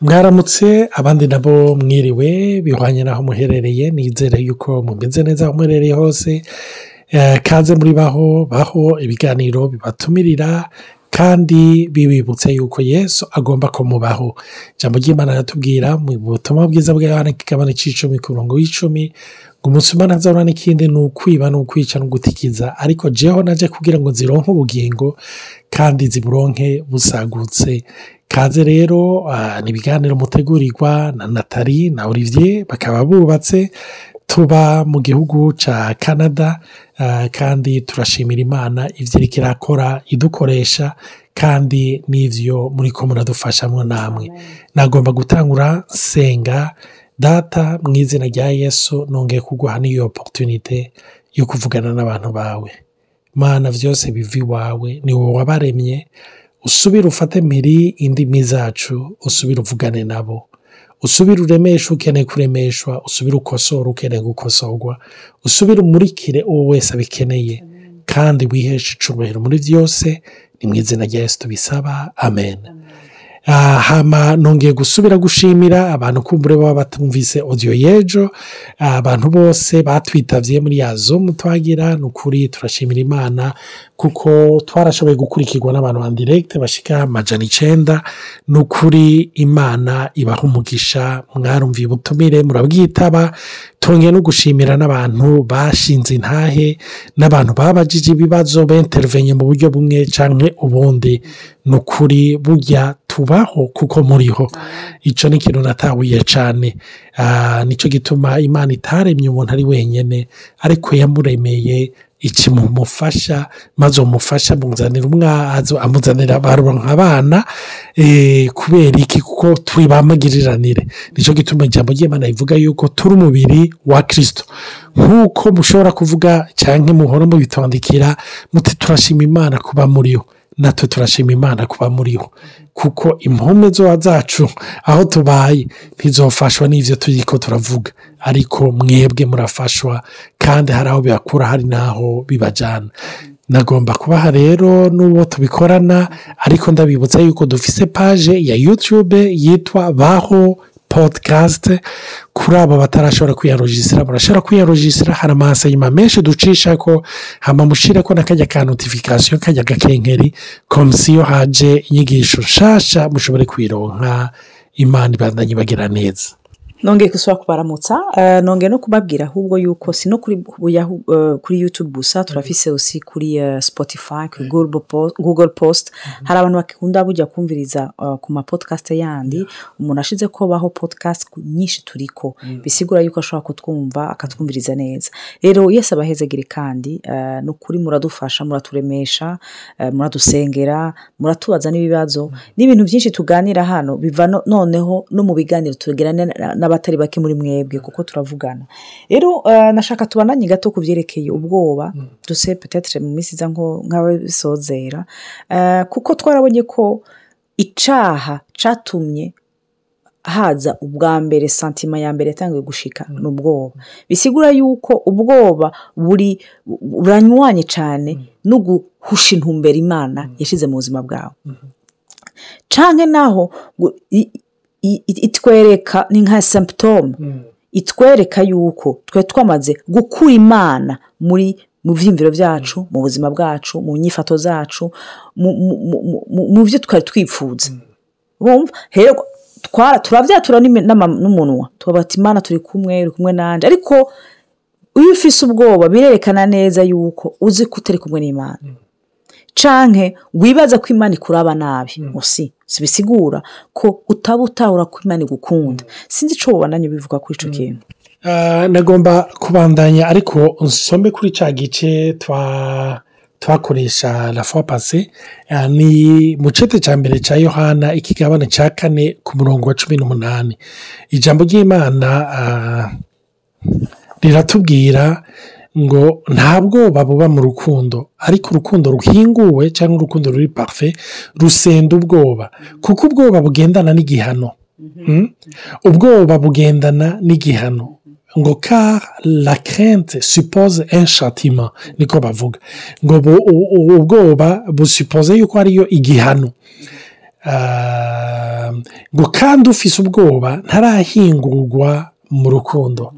Mwaramutse, abandi nabo mwiriwe, bihwanye n'aho muherereye. Nizere yuko mumeze neza aho muherereye hose. Kaze muri Baho Baho, ibiganiro bibatumirira kandi bibibutse yuko Yesu agomba ko mubaho. Ijambo ry'Imana riratubwira mu butumwa bwiza bwa Yohana, kigabane c'icumi ku murongo w'icumi, ngo umusuma ntazabona n'ikindi ni ukwiba, ni ukwica no gutikiza, ariko jeho naje kugira ngo zironke ubugingo kandi ziburonke busagutse. Kaze rero, ni ibiganiro mutegurirwa na Nathalie na Olivier, bakaba bubatse, tuba mu gihugu ca Canada, kandi turashimira Imana ivyo iriko irakora idukoresha kandi n'ivyo muriko muradufashamwo namwe. Nagomba gutangura nsenga. Data, mu izina rya Yesu, nongeye kuguha n'iyo opportunité yo kuvugana n'abantu bawe. Mana, vyose biva iwawe, ni wowe wabaremye. Usubire ufate mpiri indimi zacu, usubire uvugane nabo, usubire uremeshe ukeneye kuremeshwa, usubire ukosore ukeneye gukosorwa, usubire umurikire uwo wese abikeneye, kandi wiheshe icubahiro muri vyose. Ni mu izina rya Yesu tubisaba, amen. Hama nongeye gusubira gushimira abantu kumbure baba batumvise audio y'ejo, abantu bose batwitavye muri ya Zoom twagira. Ni ukuri turashimira Imana kuko twarashoboye gukurikirwa n'abantu en direct bashika 900. Ni ukuri Imana ibaha umugisha, mwarumviye ubutumire murabwitaba. Twongeye no gushimira n'abantu bashinze intahe n'abantu babajije ibibazo, bentervenye mu buryo bumwe canke ubundi. Ni ukuri burya tubaho kuko muriho. Ico ni ikintu natahuye cane. Nico gituma Imana itaremye umuntu ari wenyene, ariko yamuremeye ikimumufasha, maze umufasha amuzanira umwazo, amuzanira baronka abana. Kubera iki? Kuko turi bamagiriranire. Nico gituma ijambo ry'Imana rivuga yuko turi umubiri wa Kristo, nk'uko mushobora kuvuga canke muhora mubitwandikira muti turashima Imana kuba muriho. Natwe turashima Imana kuba muriho, kuko impome zacu aho tubaye ntizofashwa n'ivyo turiko turavuga, ariko mwebwe murafashwa, kandi hari aho bibakura, hari n'aho bibajana. Nagomba kubaha rero n'uwo tubikorana, ariko ndabibutsa yuko dufise page ya YouTube yitwa Baho Podcast. Kuri abo batarashobora kwiyarogisira, murashobora kwiyarogisira. Hari amansayima menshi ducishako, hama mushireko n'akarya ka notification, karya gakenkeri, comme si iyo haje inyigisho nshasha mushobore kwironka. Imana ibandanye ibagira neza. Nongeye gusubira kubaramutsa, nongeye no kubabwira ahubwo yuko si no kuri Yahoo, kuri YouTube gusa, turafise aussi kuri Spotify, kuri Google Post. Hari abantu bakunda burya kumviriza ku ma podcast yandi. Umuntu ashize ko Baho Podcast nyinshi turiko, bisigura yuko ashobora kutwumva akatwumviriza neza. Rero Yesu abahezegere, kandi no kuri muradufasha, muraturemesha, muradusengera, muratubaza n'ibibazo n'ibintu byinshi tuganira hano biva noneho no mu biganiro tugirana n'abatari bake muri mwebwe, kuko turavugana. Rero nashaka tubananye gato ku byerekeye ubwoba, duse peut-être mu minsi iza nko nk'ababisozera, kuko twarabonye ko icaha catumye haza ubwa mbere, sentiment ya mbere yatangiye gushika ni ubwoba. Bisigura yuko ubwoba buri buranywanye cyane no guhusha intumbero Imana yashyize mu buzima bwawe, canke naho itwereka, ni nka symptôme itwereka yuko twe twamaze gukura Imana mu vyiyumviro byacu, mu buzima bwacu, mu nyifato zacu, mu byo twari twipfuza. Urumva rero turavyatura n'umunwa, tukavuga ati Imana turi kumwe, uri kumwe nanje, ariko iyo ufise ubwoba birerekana neza yuko uzi ko utari kumwe n'Imana, canke wibaza ko Imana ikuraba nabi. Usi sibisigura ko utaba utahura ko Imana igukunda. Sinzi ico wobandanya ubivuga kuri ico kintu. Nagomba kubandanya, ariko nsome kuri ca gice twakoresha la fois passée. Ni mu cete ca mbere ca Yohana, ikigabane ca kane ku murongo wa 18. Ijambo ry'Imana riratubwira ngo nta bwoba buba mu rukundo, ariko urukundo ruhinguwe cyangwa urukundo ruri parfait rusenda ubwoba, kuko ubwoba bugendana n'igihano. Ubwoba bugendana n'igihano, ngo car la crainte suppose un châtiment, niko bavuga ngo ubwoba busuppose yuko hariyo igihano. Ngo kandi ufise ubwoba ntarahingurwa mu rukundo.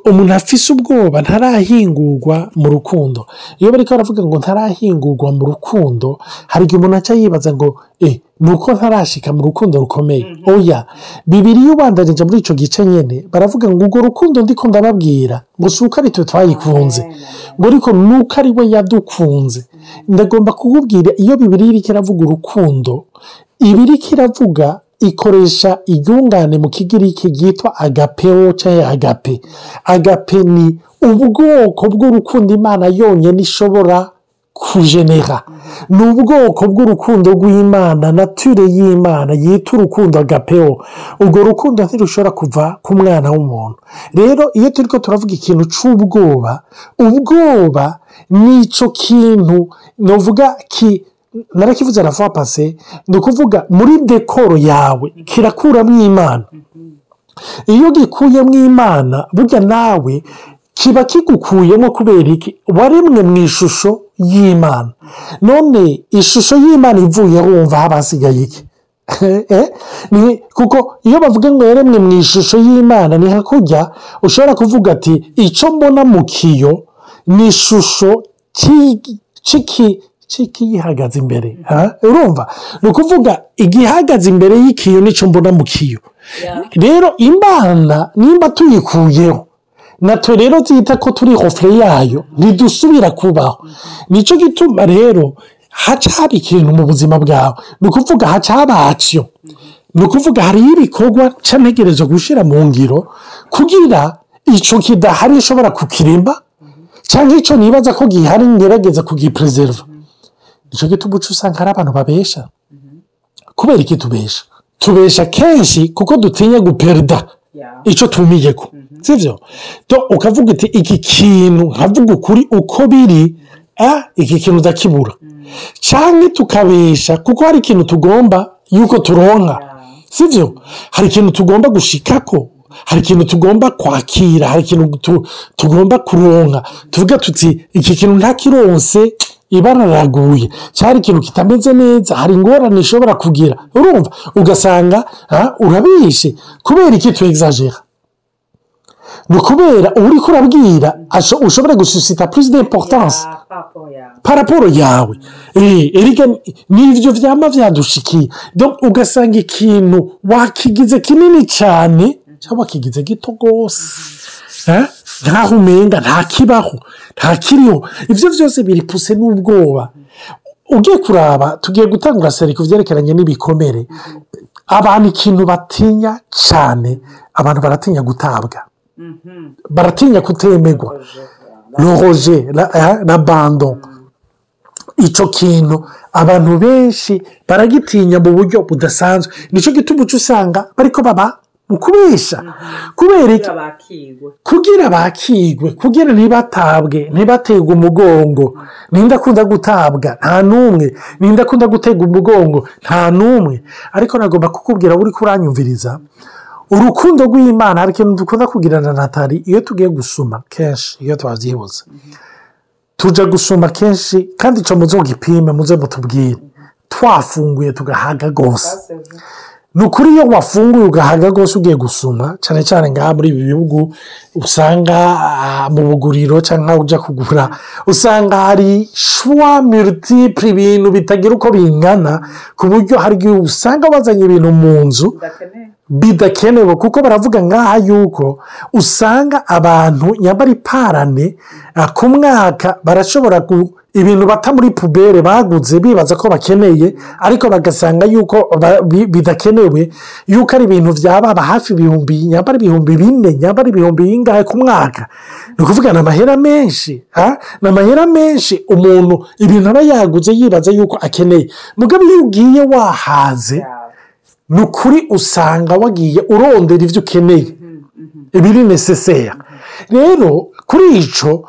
Umuntu afise ubwoba ntarahingurwa mu rukundo. Iyo bariko baravuga ngo ntarahingurwa mu rukundo, hari igihe umuntu aca yibaza ngo ni uko ntarashika mu rukundo rukomeye. Oya, Bibiliya ubandanije muri ico gice nyene baravuga ngo urwo rukundo ndiko ndababwira ngo si uko ari twe twayikunze, ngo ariko ni uko ari we yadukunze. Ndagomba kukubwira, iyo Bibiliya iriko iravuga urukundo, iba iriko iravuga ikoresha iryungane mu kigiriki ryitwa agapeo canke agape. Agape ni ubwoko bw'urukundo Imana yonyene ishobora kujenera. Ni ubwoko bw'urukundo rw'Imana, nature y'Imana yitwa urukundo agapeo. Urwo rukundo ntirushobora kuva ku mwana w'umuntu. Rero iyo turiko turavuga ikintu c'ubwoba, ubwoba nico kintu novuga ki narakivuze la fois passée, ni ukuvuga muri décor yawe kirakuramwo Imana. Iyo gikuyemwo Imana, burya nawe kiba kigukuyemo. Kubera iki? Waremwe mu ishusho y'Imana. None ishusho y'Imana ivuye, wumva haba hasigaye iki? Kuko iyo bavuga ngo yaremwe mu ishusho y'Imana, ni hakurya ushobora kuvuga ati icyo mbona mu kiyo ni ishusho c'ikiyihagaze imbere. Urumva, ni ukuvuga igihagaze imbere y'ikiyo nicyo mbona mu kiyo. Rero Imana nimba tuyikuyeho, natwe rero twita ko turi reflet yayo, ntidusubira kubaho. Nicyo gituma rero haca haba ikintu mu buzima bwawe, ni ukuvuga haca haba action, ni ukuvuga hariho ibikorwa nca ntegerezwa gushyira mu ngiro kugira icyo kidahari ishobora kukiremba, cyangwa icyo nibaza ko gihari ngerageza kugipreserva. Nicyo gituma uca usanga hari abantu babesha. Kubera iki tubesha? Tubesha kenshi kuko dutinya guperda icyo tumiyeko, sibyo? Ukavuga uti iki kintu nkavuga ukuri uko biri, iki kintu ndakibura. Cyangwa tukabesha kuko hari ikintu tugomba yuko turonka, sibyo? Hari ikintu tugomba gushikako, hari ikintu tugomba kwakira, hari ikintu tugomba kuronka, tuvuga tuti iki kintu ntakironse ibara riraguye, cyari ikintu kitameze neza, hari ingorane ishobora kugira. Urumva, ugasanga urabishe. Kubera iki tu exagéra? Ni ukubera uriko urabwira ushobora gususcita plus d'importance par rapport yawe. Erega nivyo vyama vyadushikiye. Ugasanga ikintu wakigize kinini cyane cyangwa wakigize gito rwose, nkaho umenga nta kibaho, nta kiriho. Ibyo byose biri poussé n'ubwoba. Ugiye kuraba, tugiye gutangura série ku byerekeranye n'ibikomere. Abantu ikintu batinya cyane, abantu baratinya gutabwa, baratinya kutemerwa, le rejet, l'abandon. Icyo kintu abantu benshi baragitinya mu buryo budasanzwe. Nicyo gituma uca usanga bariko baba mu kubesha. Kubera iki? Kugira bakigwe, kugira ntibatabwe, ntibaterwe umugongo. Ninde akunda gutabwa? Nta n'umwe. Ninde akunda guterwa umugongo? Nta n'umwe. Ariko nagomba kukubwira, uri kuranyumviriza, urukundo rw'Imana, hari ikintu dukunda kugirana na Natali iyo tugiye gusuma. Kenshi iyo twabyibuze tuja gusuma kenshi, kandi icyo muzogipime, muze mutubwire, twafunguye tugahaga rwose. Ni ukuri, iyo wafunguye ugahaga rwose ugiye gusuma, cyane cyane ngaha muri ibi bihugu, usanga mu buguriro cyangwa aho ujya kugura usanga hari choix multiples, ibintu bitagira uko bingana, ku buryo hari igihe usanga bazanye ibintu mu nzu bidakenewe. Kuko baravuga ngaha yuko usanga abantu nyambara iparane ku mwaka barashobora ibintu bata muri poubelle baguze bibaza ko bakeneye, ariko bagasanga yuko bidakenewe, yuko ari ibintu byababa hafi ibihumbi, nyambara 4000, nyambara ibihumbi bingahe ku mwaka. Ni ukuvuga ni amahera menshi, ni amahera menshi umuntu ibintu aba yaguze yibaza yuko akeneye. Mugabo iyo ugiye wahaze, ni ukuri usanga wagiye urondera ibyo ukeneye, ibiri nécessaire. Rero kuri icyo,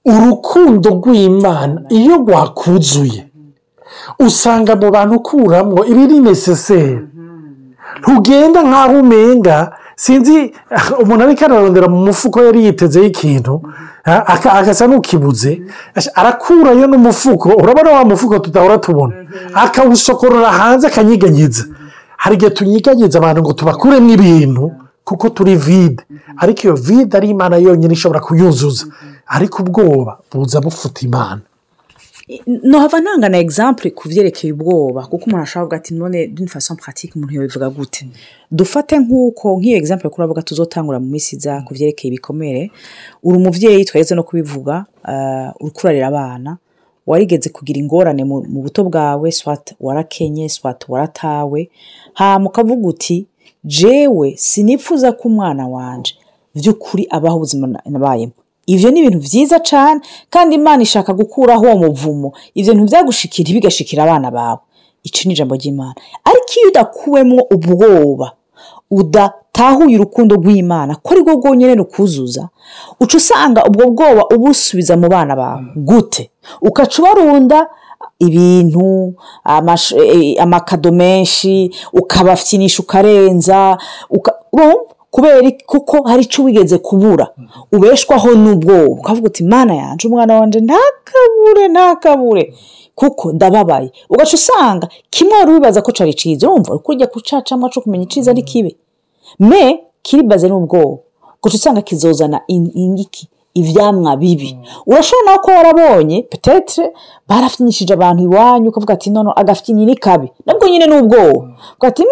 urukundo rw'Imana iyo rwakuzuye, usanga mu bantu ukuramwo ibiri nécessaire. Ntugenda nk'aho umenga sinzi umuntu ariko ararondera mu mufuko yari yitezeho ikintu. Agasa n'ukibuze, arakurayo n'umufuko, urabona wa mufuko tudahora tubona, akawusokorora hanze akanyiganyiza. Hari igihe tunyiganyiza abantu ngo tubakuremo ibintu kuko turi vide, ariko iyo vide ari Imana yonyine ishobora kuyuzuza, ariko ubwoba buza bufuta Imana. Nohava ntanga na exemple ku byerekeye ubwoba, kuko umuntu ashobora kuvuga ati none d'une façon pratique umuntu yabivuga gute? Dufate nk'uko nk'iyo exemple kuri avuga tuzotangura mu minsi iza ku byerekeye ibikomere. Uri umuvyeyi, twageze no kubivuga, uriko urarera abana, warigeze kugira ingorane mu buto bwawe, soit warakenye, soit waratawe, hama ukavuga uti jewe sinipfuza ko umwana wanje vy'ukuri abaho ubuzima nabayemo. Ivyo ni ibintu vyiza cane, kandi Imana ishaka gukuraho uwo muvumo. Ivyo bintu vyagushikira ntibigashikira abana bawe. Ico ni ijambo ry'Imana. Ariko iyo udakuwemwo ubwoba, udatahuye urukundo rw'Imana ko ari rwo rwonyene rukuzuza, uca usanga ubwo bwoba ubusubiza mu bana bawe. Gute? Ukaca ubarunda ibintu, amakado menshi, ukabafyinisha ukarenza, urumva? Kubera iki? Kuko hari ico wigeze kubura, ubeshwaho n'ubwoba, ukavuga uti Mana yanje, umwana wanje ntakabure, ntakabure, kuko ndababaye. Ugaca usanga kimwe wari wibaza ko cari ciza, urumva kurya kucacamwa co kumenya iciza ari kibi, me kiribaze n'ubwoba, ugaca usanga kizozana ingiki ivyamwa bibi. Urashobora nawe ko warabonye peut-être barafyinyishije abantu iwanyu, ukavuga ati nono agafyinyi ni kabi, nabwo nyine n'ubwoba, ukavuga ati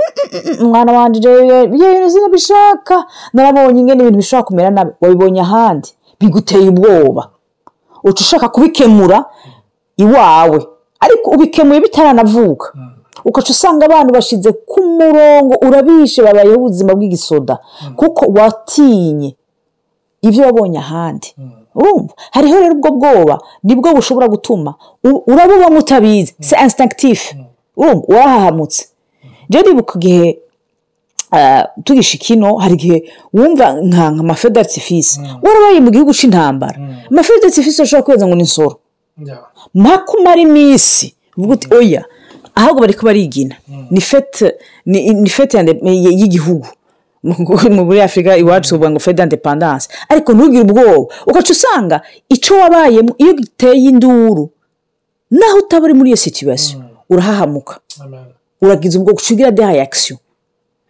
umwana wanje jewe sinabishaka, narabonye ingene ibintu bishobora kumera nabi, wabibonye ahandi biguteye ubwoba, uca ushaka kubikemura iwawe, ariko ubikemuye bitaranavuka. Ugaca usanga abantu bashize ku murongo, urabishe, babayeho ubuzima bw'igisoda kuko watinye ivyo wabonye ahandi. Urumva hariho rero ubwo bwoba nibwo bushobora gutuma urabubamo utabizi, c'est instinctif. Urumva warahahamutse. Je ndibuka igihe tugisha kino, hari igihe wumva nka ama feux d'artifice, warabaye mu gihugu c'intambara, ama feux d'artifice ushobora kwibaza ngo ni insoro, makumara iminsi uvuga uti oya, ahubwo bariko barigina, ni fête, ni fête y'igihugu. Muri Afrika iwacu tuvuga ngo fête d'indépendance, ariko ntugire ubwoba. Ugaca usanga ico wabayemo iyo giteye induru, naho utaba uri muri iyo situation, urahahamuka, uragiza ubwo ugira des réactions,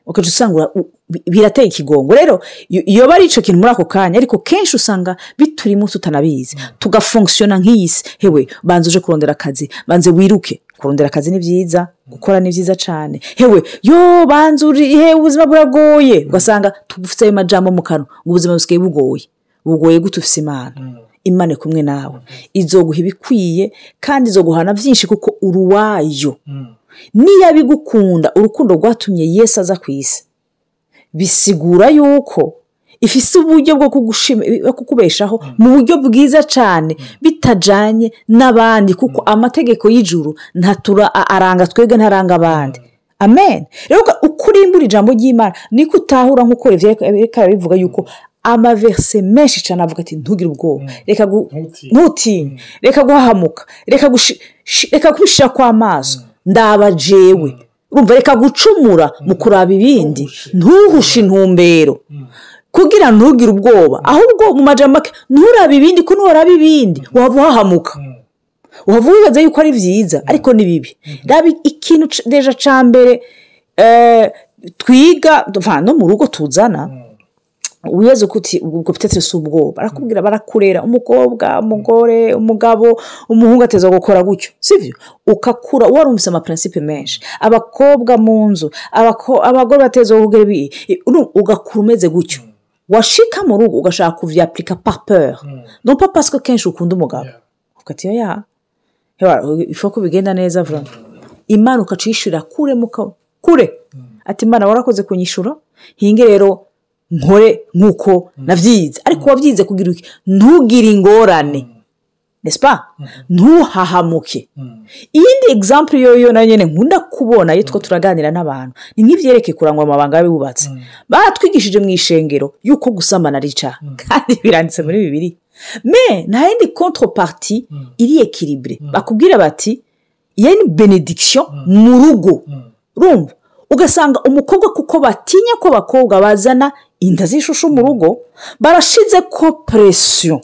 ugaca usanga birateye ikigongo. Rero iyo bari ico kintu muri ako kanya, ariko kenshi usanga biturimo tutanabizi, tugafonctionna nk'iyi si. Hewe banze uje kurondera akazi, banze wiruke. Kurondera akazi ni vyiza, gukora ni vyiza cane. Hewe yo banze uri hewe, ubuzima buragoye, ugasanga tugufise ayo majambo mu kanwa ngo ubuzima busigaye bugoye. Bugoye gute ufise Imana? Imana kumwe nawe, izoguha ibikwiye kandi izoguhana vyinshi kuko uruwayo. Niyo bigukunda, urukundo rwatumye Yesu aza ku isi, bisigura yuko ifise uburyo bwo kukubeshaho mu buryo bwiza cane, bitajanye n'abandi, kuko amategeko y'ijuru ntatura aranga twebwe, ntaranga abandi. Amen. Rero uko urimbura ijambo ry'Imana niko utahura, nk'uko reka bivuga yuko ama versets menshi cyane avuga ati ntugire ubwoba, reka ntutinye, reka guhahamuka, reka kwishira kw'amaso, ndaba jewe. Urumva, reka gucumura mu kuraba ibindi, ntuhushe intumbero kugira ntugire ubwoba, ahubwo mu majambo make nturabe ibindi, ko nuraba ibindi waba uhahamuka, waba wibaza yuko ari vyiza ariko ni bibi. Raba ikintu déjà ca mbere twiga no mu rugo tuzana, wibaze ko uti ubwo peut-être si ubwoba, barakubwira, barakurera, umukobwa, umugore, umugabo, umuhungu ateza gukora gutyo, sivyo? Ukakura warumvise ama principes menshi, abakobwa mu nzu, abagore bateza kugira ibi, ugakura umeze gutyo, washika mu rugo ugashaka kuvyappliqua par peur, non pas parce que kenshi ukunda umugabo, ukati oya, il faut ko bigenda neza vraiment. Imana ukacishura kure, muka kure, ati Imana warakoze kunyishura, hinge rero nkore nkuko navyize. Ariko wavyize kugira iki? Ntugire ingorane, n'est-ce pas? Ntuhahamuke. Iyindi exemple yoyo nayo nyene nkunda kubona iyo two turaganira n'abantu ni nk'ivyerekeye kurangwa amabanga y'abubatse. Baratwigishije mu ishengero yuko gusambana ari icaha, kandi biranditse muri Bibiliya, mais nta yindi contrepartie iri équilibrée. Bakubwira bati iyo ni bénédiction mu rugo. Urumva ugasanga umukobwa, kuko batinya ko abakobwa bazana inda z'ishushu mu rugo, barashize ko pression.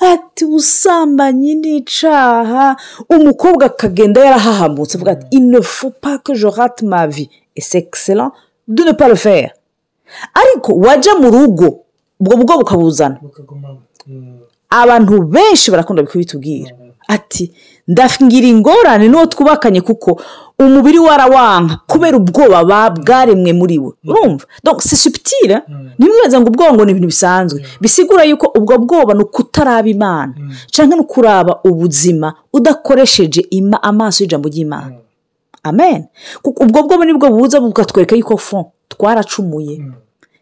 Ati ubusambanyi ni icaha. Umukobwa akagenda yarahahamutse avuga ati il ne faut pas que je rate ma vie, et c'est excellent de ne pas le faire. Ariko wajya mu rugo, ubwo bwo bukabuzana. Abantu benshi barakunda kubitubwira ati ndagira ingorane n'uwo twubakanye kuko umubiri warawanka kubera ubwoba bwaremwe muri we. Urumva, donc c'est subtil. Ntimwibaze ngo ubwongo ni ibintu bisanzwe. Bisigura yuko ubwo bwoba ni ukutaraba Imana cyangwa ni ukuraba ubuzima udakoresheje amaso y'ijambo ry'Imana. Amen. Kuko ubwo bwoba nibwo buza bukatwereka yuko fo twaracumuye,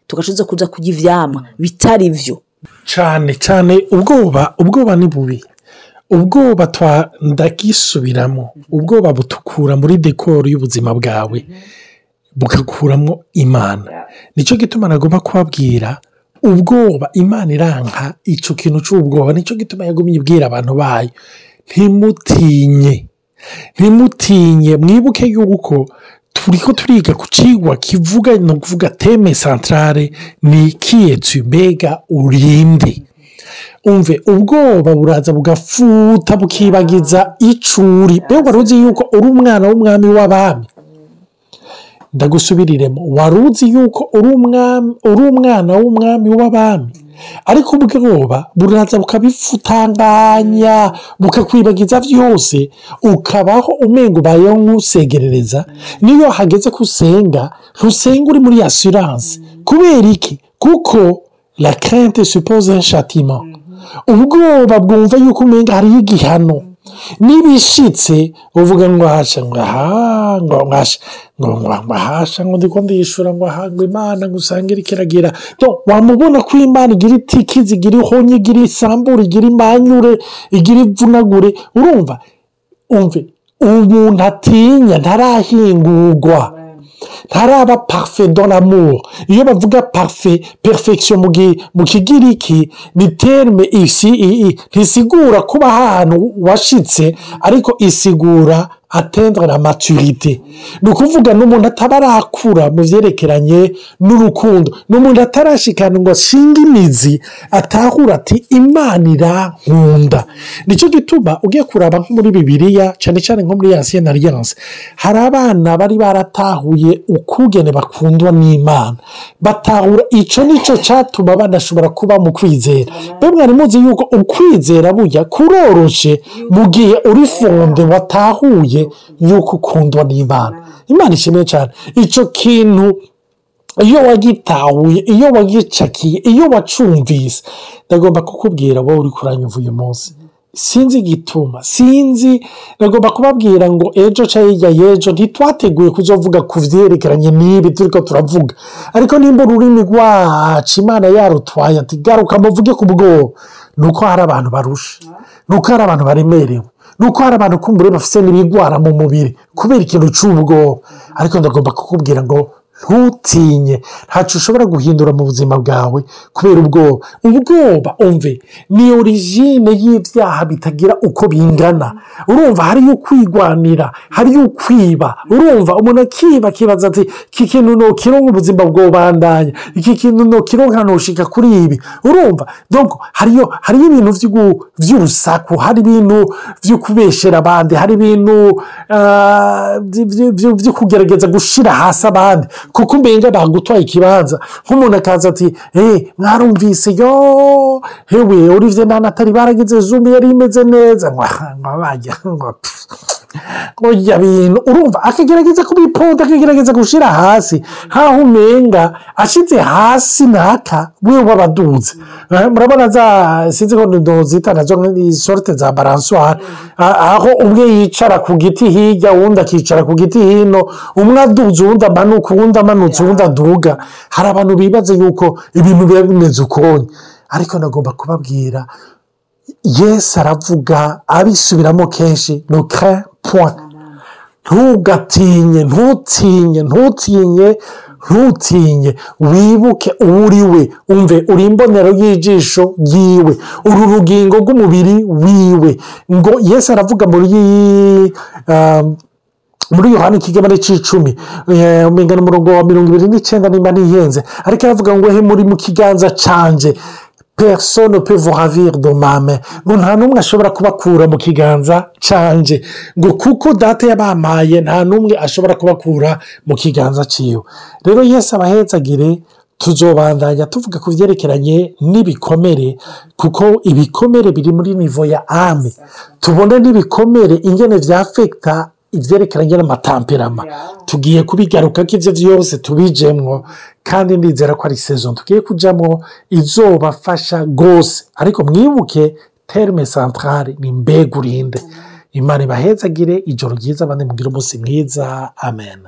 tugacuza kuza kurya ivyamwa bitari byo. Cyane cyane ubwoba. Ubwoba ni bubi. Ubwoba twa ndagisubiramo, ubwoba butukura muri décor y'ubuzima bwawe, bukakuramo Imana. Nicyo gituma nagomba kubabwira ubwoba. Imana iranka icyo kintu cy'ubwoba. Nicyo gituma yagumye ibwira abantu bayo: "Ntimutinye, ntimutinye." Mwibuke yuko turi ko turiga ku kigwa kivuga, ni ukuvuga thème central ni kiyetsu, mbega urinde. Umve, ubwoba buraza bugafuta, bukibagiza icuri. Mbega wari uzi yuko uri umwana w'umwami w'abami? Ndagusubiriremo: wari uzi yuko uri umwami, uri umwana w'umwami w'abami? Ariko ubwoba buraza bukabifutanganya, bukakwibagiza byose, ukabaho umenga ubayeho nk'usegerereza. Niyo hageze ko usenga, ntusenga uri muri assurance. Kubera iki? Kuko la crainte suppose un châtiment. Ubwoba bwumva yuko umenga hariho igihano nibishitse, uvuga ngo hasha, ngo aha, ngo hasha, ngo hasha, ngo ndiko ndishura, ngo aha, ngo Imana ngo usange iriko iragira. Wamubona ko Imana igira itikizi, igira ihonye, igira isambure, igira imanyure, igira ivunagure. Urumva, umve, umuntu atinya ntarahingurwa, ntaraba parfait dans l'amour. Iyo bavuga parfait, perfection mu Kigiriki ni terme isi ntisigura kuba ahantu washitse, ariko isigura atteindre la maturité. Ni ukuvuga n'umuntu ataba arakura mu vyerekeranye n'urukundo, ni umuntu atarashikana ngo ashinge imizi, atahura ati Imana irankunda. Nicyo gituma ugiye kuraba nko muri Bibiliya, cyane cyane nko muri Ancienne Alliance, hari abana bari baratahuye ukugene bakundwa n'Imana, batahura ico nico catuma banashobora kuba mu kwizera. Mbe mwari muzi yuko ukwizera burya kuroroshe mu gihe uri fondé, watahuye yuko ukundwa n'Imana? Imana ishimwe cyane. Ico kintu iyo wagitahuye, iyo wagicakiye, iyo wacumvise, ndagomba kukubwira wowe uri kuranyumva uyu munsi, sinzi igituma, sinzi, ndagomba kubabwira ngo ejo cyangwa hirya y'ejo ntitwateguye kuzovuga ku vyerekeranye n'ibi turiko turavuga, ariko nimba ururimi rwacu Imana yarutwaye ati garuka muvuge ku bwoba, ni uko hari abantu barusha, ni uko hari abantu baremerewe, ni uko hari abantu kumbure bafise n'ibigwara mu mubiri kubera ikintu c'ubwoba. Ariko ndagomba kukubwira ngo ntutinye. Ntacyo ushobora guhindura mu buzima bwawe kubera ubwoba. Ubwoba, umve, ni origine y'ibyaha bitagira uko bingana. Urumva, hariyo ukwigwanira, hariyo ukwiba. Urumva, umuntu akiba akibaza ati iki kintu nokironka ubuzima bwobandanya, iki kintu nokironka noshika kuri ibi. Urumva, donc hariyo ibintu vy'urusaku, hari ibintu vyo kubeshera abandi, hari ibintu vyo kugerageza gushira hasi abandi kuko umenga bagutwaye ikibanza. Nk'umuntu akaza ati mwarumvise yo hewe, Olivier na Natali baragize Zoom yari imeze neza, ngo bajya ngo pff, ngo ya bintu. Urumva, akagerageza kubiponda, akagerageza gushira hasi nkaho umenga ashize hasi naka wewe wabaduze. Murabona za, sinzi ko ndozita nazo, ni sorte za balançoire, aho umwe yicara ku giti hirya, uwundi akicara ku giti hino, umwe aduze uwundi amanuka, uwundi amanutse uwundi aduga. Hari abantu bibaza yuko ibintu biba bimeze ukonye, ariko nagomba kubabwira, Yesu aravuga abisubiramo kenshi: "Ne crains point." Ntugatinye, ntutinye, ntutinye, ntutinye. Wibuke uwo uri we. Umve, uri imbonero y'ijisho ryiwe, uru rugingo rw'umubiri wiwe. Ngo Yesu aravuga muri Yohani ikigabane c'icumi, umenga umurongo wa 29 nimba ntihenze, ariko aravuga ngo he muri mu kiganza canje. Personne peut vous ravir de ma main, ngo nta n'umwe ashobora kubakura mu kiganza canje, ngo kuko Data yabampaye, nta n'umwe ashobora kubakura mu kiganza ciwe. Rero Yesu abahezagire. Tuzobandanya tuvuga ku byerekeranye n'ibikomere, kuko ibikomere biri muri niveau ya âme. Tubone n'ibikomere ingene vyafekta ivyerekeranye n'ama tempérament. Tugiye kubigaruka ko ivyo vyose tubijemwo, kandi ndizera ko ari saison tugiye kujamwo izobafasha rwose. Ariko mwibuke, thème central ni "Mbega urinde?" Imana ibahezagire. Ijoro ryiza, abandi mugire umunsi mwiza. Amen.